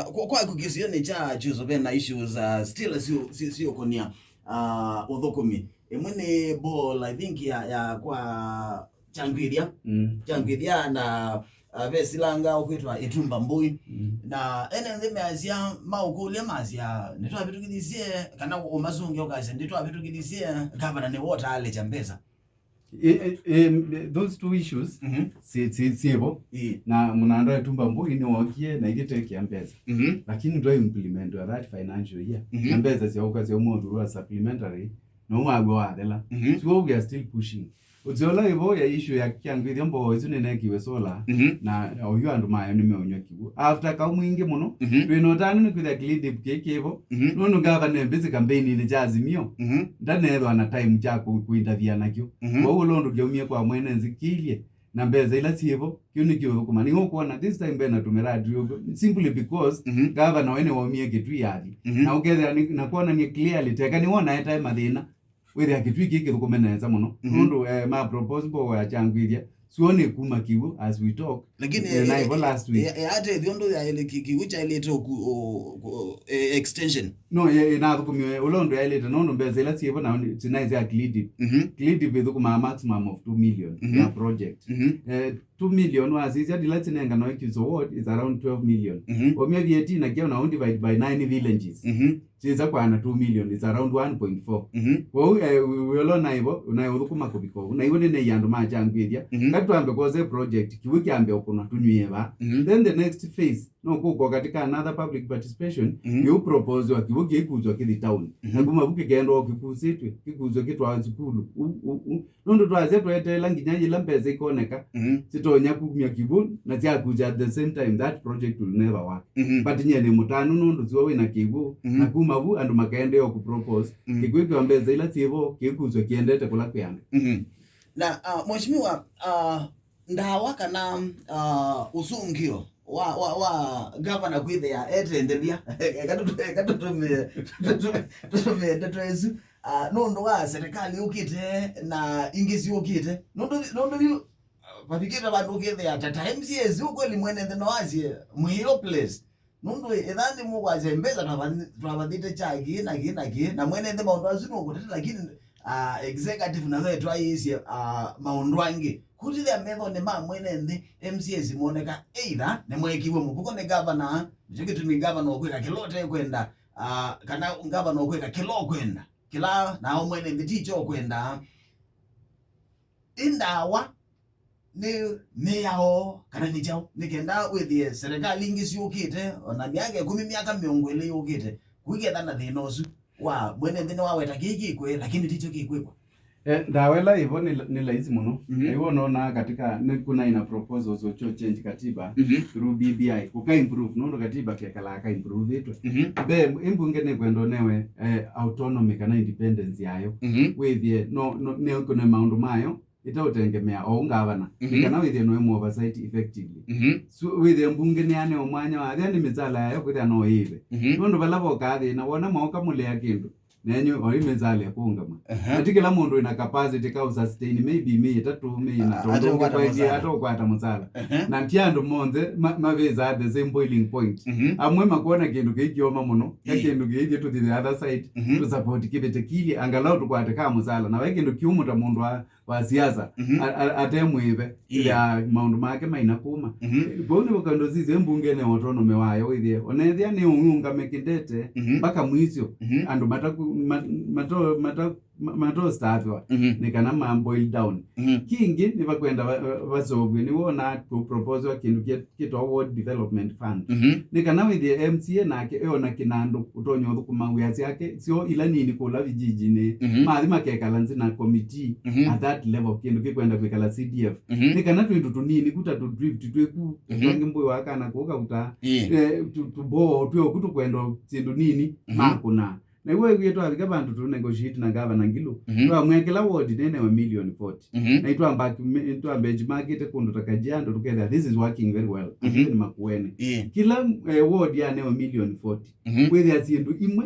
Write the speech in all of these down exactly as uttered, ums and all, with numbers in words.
Kwa, kwa kukisio ni cha chuzo ve na issues, uh, still sio, sio, sio konia, uh, uthukumi. Imwe ni ball, I think, ya, ya kwa Kyangwithya. Mm. Kyangwithya na, uh, ve silanga ukwitwa Itumba Mbui. Mm. Na ene nthi measya, maũkũlya masya, nĩtwavitukithisye, kana umasunge ukasya, nĩtwavitukithisye, gavana nĩ wotaalĩkya mbesa. E, e, e, those two issues, mhm, si, si, sivo. Ĩĩ. Na mũnanda wa Itumba Mbui nĩwokie na igĩtekia mbesa. Mhm. Lakini ndwa implement wa that financial year. Mhm. Na mbesa syaũka sya ũmũthuru wa supplementary, no mwaw'o wathela. Mhm. So we are still pushing. Ũtiola ĩvo ya issue ya Kyangwithya, mboo isu nĩnekiwe solar, mhm, na oyu andũ mayo nĩmeũnywa kiw'ũ. After kau mwingĩ mũno, mhm, twĩ na ũtanu nĩ kwĩthĩa Kilindip kĩĩ kĩvo. Mhm. Nũndũ ngavana mbĩsĩ campaign-inĩ kya Azimio, mhm, ndanethwa na time kya kũ-, kũinterfere nakyo. Mhm. Kwoou ũla ũndũ kyaumie kwa mwene nzikilye, na mbesa ila syĩvo, kĩu nĩkĩũthũkũma. Nĩw'o ũkwona this time bena tũmĩradi ũkw'o, simply because, mhm, gavana we nĩwaumie Kitui athi. Mhm. Na ũkethĩa nĩ, na kwonany'a clearly, teka nĩwona etae mathĩna, wĩthĩa Kitui kĩĩ kĩthũkũme nesa mũno. Mhm. Nũndũ, eh, ma propose mbogo ya Kyangwithya, sio nĩ kuma kiw'ũ as we talk. Lakini, eh, na eh, ivo last week. Eh, eh, ate thiondo ya ile ki-, kiw'ũ kyailĩte oku, o, o, eh, extension. No, eh, eh, nathũkũmiwe, ũla ũndũ yailĩte, nũndũ mbesa ila syĩvo na sinaĩ sya Kilindip. Mhm. Kilindip ĩthũkũmaa maximum of two million, mhm, ya project. Mhm. Eh, two million wasisya ndila sinengana excuse award is around twelve million. Mhm. Omia V A T na kĩo na divide by nine villages. Mhm. Sisa kwana two million is around one point four. Mhm. Kwoou, eh, wĩ-, wĩolo naivo, naĩ ũthũkũma kũvika ũu. Na ivo nĩnei andũ ma Kyangwithya. Mhm. Katwambe kose project, kiw'ũ kyambe ũkũnwa tũnywie va. Mhm. Then the next phase, no kũkwa katika another public participation, mhm, kĩu proposewa, kiw'ũ kĩikuswa kĩthi town. Mhm. Na kuma vu kĩkendwa kĩkusĩtwe, kĩkuswe kĩtwawe sukulu. U, u, u. Nũndũ twasya tweteela nginya yĩla mbesa ikoneka, mhm, sitonya kumya kiw'ũ na syakusya at the same time, that project will never work. Mhm. But nyie nĩ mũtanu nũndũ sio wĩna kĩw'ũ, mhm, na kuma vu andũ makaendeea kũpropose, mhm, kĩkwĩkĩwa mbesa ila syĩvo, kĩkuswe kĩendete kũla kwĩ andũ. Mhm. Na, uh, mheshimiwa, uh, ndawa kana, uh, ũsũngĩo wa, wa, wa gavana kwĩthĩa etendelya, eka tũtũ-, eka tũtũmĩe, tũtũmĩe ndeto ĩsu, uh, nũndũ wa serikali yũkĩte na ingĩ syũkĩte. Nũndũ, nũndũ yu, uh, vavikĩte vandũ ũkĩthĩa ta, ta M C As, ukweli mwene nthĩ no asye, mwĩ hopeless. Nũndũ ĩtha nthĩ mũkwasya mbesa twava-, twavathĩte kya kĩĩ na kĩĩ na kĩĩ, na mwene nthĩ maũndũ asu nũkũtete, lakini, ah, executive nayo ĩtwaĩĩsye, ah, maũndũ angĩ. Kũtithya methonĩ ma mwene nthĩ, M C As moneka either nĩmwekiwe mũvuko nĩ gavana, nĩkyo kĩtumi gavana ũkwĩka kĩla ũtekwenda, ah, kana gavana ũkwĩka kĩla ũkwenda, kĩla nao mwene nthĩ ti kyo ũkwenda. Ĩ ndawa nĩ mĩao kana nĩ kyaũ, nĩ kenda wĩthĩe serikali ingĩ syũkĩte, ona myaka ĩkũmi, myaka mĩongo ĩlĩ yũkĩte, kũiketha na thĩna ũsu wa mwene nthĩ nĩwaweta kĩĩ kĩkw'e, lakini ti kyo kĩkwĩkwa. Eh, ndawa ĩla ĩvo nĩ, nĩ laisi mũno. Mhm. Na iw'o nonaa katika, nĩ kuna ina proposals ũkyo change katiba, mhm, through B B I, kũka improve, nũndũ katiba kekalaa ka improveĩtwe. Mhm. Mbee, ĩ mbunge nĩkwenda ũnewe, eh, autonomy kana independence yayo. Mhm. Wĩthĩe, no, no, nĩ kũne maũndũ mayo, ĩteũtengemea o ngavana, mhm, nĩ kana wĩthĩe no ĩmũ oversight effectively. Mhm. So, wĩthĩe mbunge nĩyanewa mwanya wa, ethĩa nĩ mĩsala yayo kwĩthĩa no ĩĩve. Mhm. Nũndũ vala vokaa thĩna, wona maoka mũlea kĩndũ, nenyu o ĩ mĩsala ĩkũũngama. Aha. Na ti kĩla mũndũ wĩna capacity ka ũsustain maybe mĩĩ ĩtatũ, mĩĩ ĩna, a-, tondũ ateũkwata ũngĩ mũsala. Ateũkwata mũsala. Aha. Na ti andũ monthe ma-, mavĩsaa the same boiling point. Mhm. Amwe makwona kĩndũ kĩikyoma mũno, ka, ĩĩ, kĩndũ kĩithi to the other side, mhm, to support kĩvĩte kili, angalau tũkwate ka mũsala. Na vai kĩndũ kĩũmũ ta mũndũ wa wa siasa, mhm, a-, a-, ate mwĩve, ĩĩ, ya maũndũ make maina kuma. Mhm. Vau nĩvo kando sisye mbunge ne autonomy wayo wĩthĩe. Onethĩa nĩ ũngame kĩndete, mhm, mpaka mwisyo, mhm, andũ mataku-, ma-, mato-, mata-, ma-, matostaviwa, mhm, nĩ kana ma boil down. Mhm. Kingĩ nĩvakwenda va-, va-, vasovw'e, nĩwona kũproposewa kĩndũ kĩa kĩtawa Ward Development Fund. Mhm. Nĩ kana wĩthĩe M C A nake eona kĩnandũ ũtonya ũthũkũma wĩa syake syo ila nini kũla vijijinĩ. Mhm. Mathi makekala nzĩ na committee, mhm, at that level, kĩndũ kĩkwenda kwĩkala C D F. Mhm. Nĩ kana twĩndũ tũnini ku ta tũ drift twĩku, mhm, twangĩ mbũĩ wa kana kũu kauta, ĩĩ, eh, tu-, tũboo twĩoku tũkwenda syĩndũ nini, mhm, makũna. Na iwe wĩwie twavika vandũ tũ negotiate na gavana Ngilu, mhm, twamwĩa kĩla ward nĩnewe million forty. Mhm. Na itwamba, itwa benchmarkĩte kũndũ ta Kajiado, tũkethĩa this is working very well. Mhm. Even Makueni. Ĩĩ. Kĩla, eh, ward yanewe million forty. Mhm. Wĩthĩa syĩndũ imwe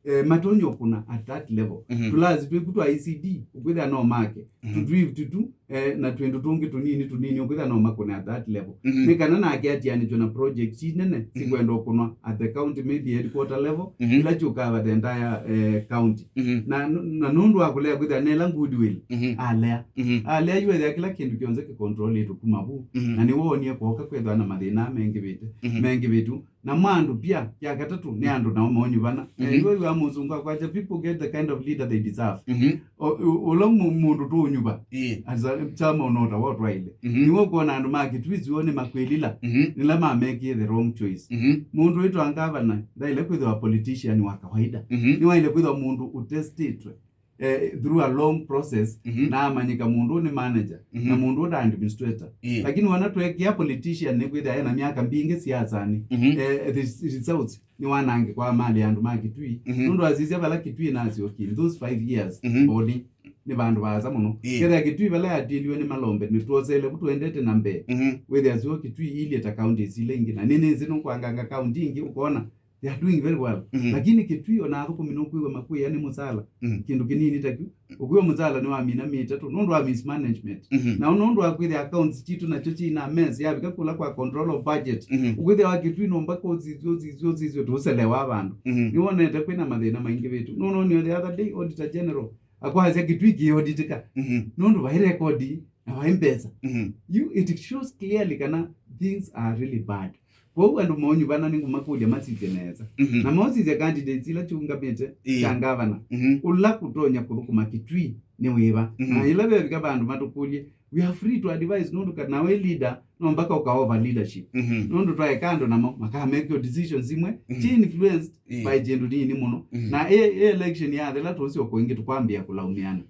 eh, matonya ũkũna at that level. Mhm. Tũlasi twĩku twa E C D, ũkwĩthĩa no make. Mhm. Tũtwift tu, eh, na twĩndũ tũngĩ tũnini tũnini, ũkwĩthĩa no makũne at that level. Mhm. Nĩ kana nake atianĩtw'e na project nene, mhm, sikwenda ũkũnwa at the county, maybe headquarter level, mhm, ila ciũkava the entire, eh, county. Mhm. Na, na nũndũ wa kũlea kwĩthĩa nela goodwill, mhm, alea. Mhm. Alea yu ethĩa kĩla kĩndũ kyonthe kĩkontrolĩtwe kuma vu. Mhm. Na nĩwonie kwoka kwĩthwa na mathĩna mengĩvĩte, mhm, mengĩvĩtu. Na ma andũ pia, ya katatũ, nĩ andũ nao monyuvana. Mhm. Eh, iwe wa mũsungu akwasya, "People get the kind of leader they deserve." Mhm. O-, o-, ũla mũ-, mũndũ tũũnyuva, ĩĩ, as a chama ũnota wa twaile. Mhm. Nĩwe ũkwona andũ ma Kitui sio nĩ makwĩlila, mhm, nĩla mamekĩe the wrong choice. Mhm. Mũndũ wĩtwa ngavana, ndaile kwĩthĩwa politician wa kawaida. Mhm. Nĩwaile kwĩthĩwa mũndũ ũtestĩtwe, eh, through a long process, mhm, na amanyĩka mũndũ nĩ manager, mhm, na mũndũ nda administrator. Ĩĩ. Lakini wana twekĩa politician nĩ kwĩthĩa ena myaka mbingĩ siasanĩ. Mhm. Eh, the results nĩ wanangĩko wa mali ya andũ ma Kitui. Mhm. Nũndũ asisya vala Kitui nasyokie in those five years, mhm, mboni nĩ vandũ vaasa mũno. Ĩĩ. Kethĩa Kitui vala yatiliwe nĩ malombe, nĩ tuosele vu tuendete na mbee. Mhm. Wĩthĩa sio Kitui ilie ta counties ila ingĩ, na nĩ nĩsĩ nũkwanganga county ingĩ ũkona they are doing very well. Mhm. Lakini Kitui ona athũkũmi nũkwĩw'a makwĩa nĩ mũsala. Mhm. Kĩndũ kĩnini ta kĩu. Ũkwĩw'a mũsala nĩ wa mina mĩtatũ, nũndũ wa mismanagement. Mhm. Na nũndũ wa kwĩthĩa accounts citũ nakyo cina mess, yavika kũla kwa control of budget. Mhm. Ũkwĩthĩa wa Kitui no mpaka ũsisyo, ũsisyo, ũsisyo, tũselewa vandũ. Mhm. Nĩwonete kwĩna mathĩna maingĩ vĩtu. Nũnonio the other day, Auditor General akwasya Kitui kĩauditika. Mhm. Nũndũ vai record na vai mbesa. Mhm. You, it shows clearly kana things are really bad. Kwoou andũ monyuvana nĩngũmakũlya masisye nesa. Mhm. Na mosisya candidates ila ciũngamĩte, ĩĩ, sya ngavana. Mhm. Ũla kũtonya kũthũkũma Kitui nĩ wĩva? Mhm. Na ĩla vevika vandũ matũkũlye, we are free to advise, nũndũ kana we leader, no mpaka ũka over leadership. Mhm. Nũndũ twaeka andũ namo, makamekio decisions imwe, mhm, ci influenced, ĩĩ, by kĩndũ nini mũno. Mhm. Na ĩ, ĩ election yathela tũsyoka ĩngĩ tũkwambĩa kũlaumĩana.